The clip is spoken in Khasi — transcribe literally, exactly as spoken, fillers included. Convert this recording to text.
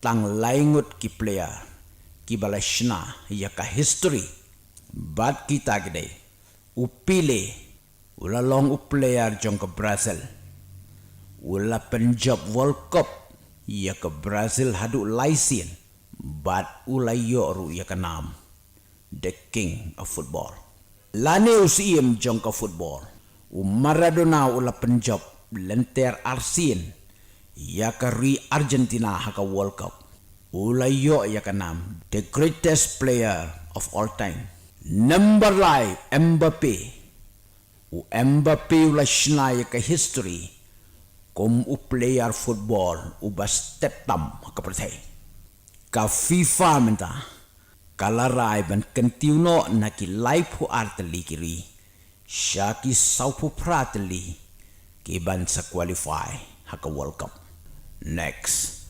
tang lai ngut ki player kiba la shna ïa ka history. Bad kita ki dei: u Pele, u la long u player jong ka Brazil, u la pynjop World Cup ïa ka Brazil haduh lai sien, bad u la ïoh ruh ïa ka nam The King of Football. Lane u siem jong ka football, u Maradona, u la pynjop lynter arsien ïa ka ri Argentina ha ka World Cup, u la ïoh ïa ka nam The Greatest Player of All Time. Number lai, Mbappe. U Mbappe u la shna ïa ka history kum u player football uba stet tam ha ka pyrthei. Ka FIFA mynta ka la rai ban kyntiew noh na ki laiphew ar tylli ki ri sha ki sawphew phra tylli ki ban sa qualify ha ka World Cup. Next.